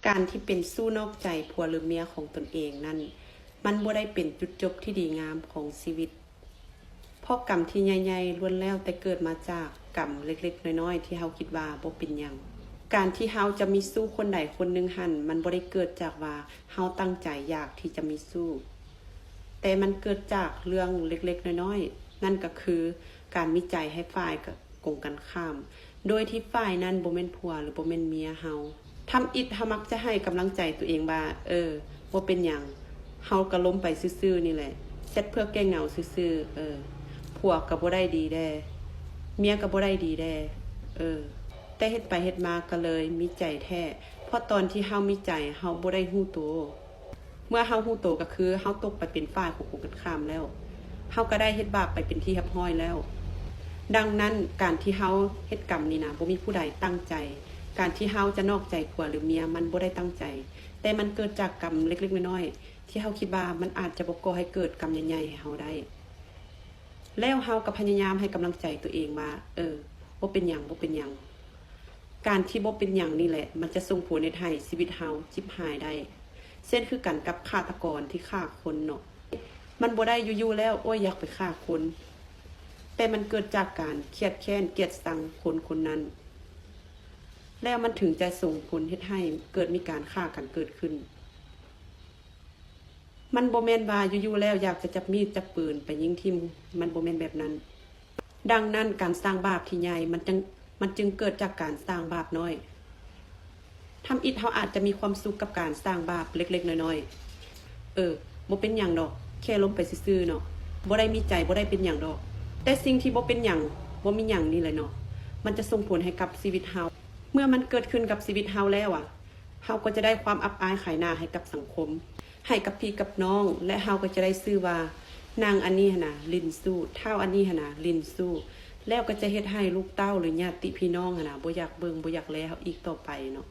ການທີ່ເປັນຊູ້ນອກໃຈຜົວ ຫຼື ເມຍຂອງຕົນເອງນັ້ນ ມັນບໍ່ໄດ້ເປັນຈຸດຈົບທີ່ດີງາມຂອງຊີວິດ, ເພາະກຳທີ່ໃຫຍ່ໆ ລ້ວນແລ້ວແຕ່ເກີດມາຈາກກຳເລັກໆນ້ອຍໆ ທີ່ເຮົາຄິດວ່າບໍ່ເປັນຫຍັງ. ການທີ່ເຮົາຈະມີຊູ້ຄົນໃດຄົນໜຶ່ງຫັ້ນ ມັນບໍ່ໄດ້ເກີດຈາກວ່າເຮົາຕັ້ງໃຈຢາກທີ່ຈະມີຊູ້, ແຕ່ມັນເກີດຈາກເລື່ອງເລັກໆນ້ອຍໆ, ນັ້ນກໍຄືການມີໃຈໃຫ້ຝ່າຍກົງກັນຂ້າມ, ໂດຍທີ່ຝ່າຍນັ້ນບໍ່ແມ່ນຜົວ ຫຼື ບໍ່ແມ່ນເມຍເຮົາ. ທຳອິດເຮົາມັກຈະໃຫ້ກຳລັງໃຈຕົວເອງວ່າ ເອີ ບໍ່ເປັນຫຍັງ, ເຮົາກໍລົມໄປຊື່ໆນີ້ແຫຼະ, ແຊັດເພື່ອແກ້ເຫງົາຊື່ໆ, ເອີ ຜົວກໍບໍ່ໄດ້ດີແດ່, ເມຍກໍບໍ່ໄດ້ດີແດ່, ເອີ ແຕ່ເຮັດໄປເຮັດມາກໍເລີຍມີໃຈແທ້, ເພາະຕອນທີ່ເຮົາມີໃຈ ເຮົາບໍ່ໄດ້ຮູ້ໂຕ. ເມື່ອເຮົາຮູ້ໂຕກໍຄືເຮົາຕົກໄປເປັນຝ່າຍຂອງກົງກັນຂ້າມແລ້ວ, ເຮົາກໍໄດ້ເຮັດບາບໄປເປັນທີ່ຮຽບຮ້ອຍແລ້ວ. ດັ່ງນັ້ນ ການທີ່ເຮົາເຮັດກຳນີ້ນະ ບໍ່ມີຜູ້ໃດຕັ້ງໃຈ. ການທີ່ເຮົາຈະນອກໃຈຜົວ ຫຼື ເມຍ ມັນບໍ່ໄດ້ຕັ້ງໃຈ, ແຕ່ມັນເກີດຈາກກຳເລັກໆນ້ອຍໆ ທີ່ເຮົາຄິດວ່າມັນອາດຈະບໍ່ກໍ່ໃຫ້ເກີດກຳໃຫຍ່ໆໃຫ້ເຮົາໄດ້. ແລ້ວເຮົາກໍພະຍາຍາມໃຫ້ກຳລັງໃຈຕົວເອງວ່າ ເອີ ບໍ່ເປັນຫຍັງ, ບໍ່ເປັນຫຍັງ. ການທີ່ບໍ່ເປັນຫຍັງນີ້ແຫຼະ ມັນຈະສົ່ງຜົນເຮັດໃຫ້ຊີວິດເຮົາຈິບຫາຍໄດ້. ເຊັ່ນຄືກັນກັບຄາດຕະກອນທີ່ຂ້າຄົນເນາະ, ມັນບໍ່ໄດ້ຢູ່ໆແລ້ວ ໂອ້ຍ ຢາກໄປຂ້າຄົນ, ແຕ່ມັນເກີດຈາກການຄຽດແຄ້ນກຽດຊັງຄົນຄົນນັ້ນ, ແລ້ວມັນເຖິງຈະສົ່ງຜົນເຮັດໃຫ້ເກີດມີການຂ້າກັນເກີດຂຶ້ນ. ມັນບໍ່ແມ່ນວ່າຢູ່ໆແລ້ວຢາກຈະຈັບມີດຈັບປືນໄປຍິງຖິ້ມ, ມັນບໍ່ແມ່ນແບບນັ້ນ. ດັ່ງນັ້ນ ການສ້າງບາບທີ່ໃຫຍ່ ມັນຈຶ່ງ, ມັນຈຶ່ງເກີດຈາກການສ້າງບາບນ້ອຍ. ທຳອິດເຮົາອາດຈະມີຄວາມສຸກກັບການສ້າງບາບເລັກໆນ້ອຍໆ, ເອີ ບໍ່ເປັນຫຍັງດອກ, ແຄ່ລົມໄປຊື່ໆເນາະ, ບໍ່ໄດ້ມີໃຈ, ບໍ່ໄດ້ເປັນຫຍັງດອກ. ແຕ່ສິ່ງທີ່ບໍ່ເປັນຫຍັງ, ບໍ່ມີຫຍັງນີ້ແຫຼະເນາະ, ມັນຈະສົ່ງຜົນໃຫ້ກັບຊີວິດເຮົາ. ເມື່ອມັນເກີດຂຶ້ນກັບຊີວິດເຮົາແລ້ວອະ, ເຮົາກໍຈະໄດ້ຄວາມອັບອາຍຂາຍໜ້າໃຫ້ກັບສັງຄົມ, ໃຫ້ກັບພີ່ກັບນ້ອງ, ແລະ ເຮົາກໍຈະໄດ້ຊື່ວ່າ ນາງອັນນີ້ຫັ້ນນະຫຼິ້ນຊູ້, ທ້າວອັນນີ້ຫັ້ນນະຫຼິ້ນຊູ້, ແລ້ວກໍຈະເຮັດໃຫ້ລູກເຕົ້າ ຫຼື ຍາດຕິພີ່ນ້ອງຫັ້ນນະບໍ່ຢາກເບິ່ງ, ບໍ່ຢາກແລເຮົາອີກຕໍ່ໄປເນາະ.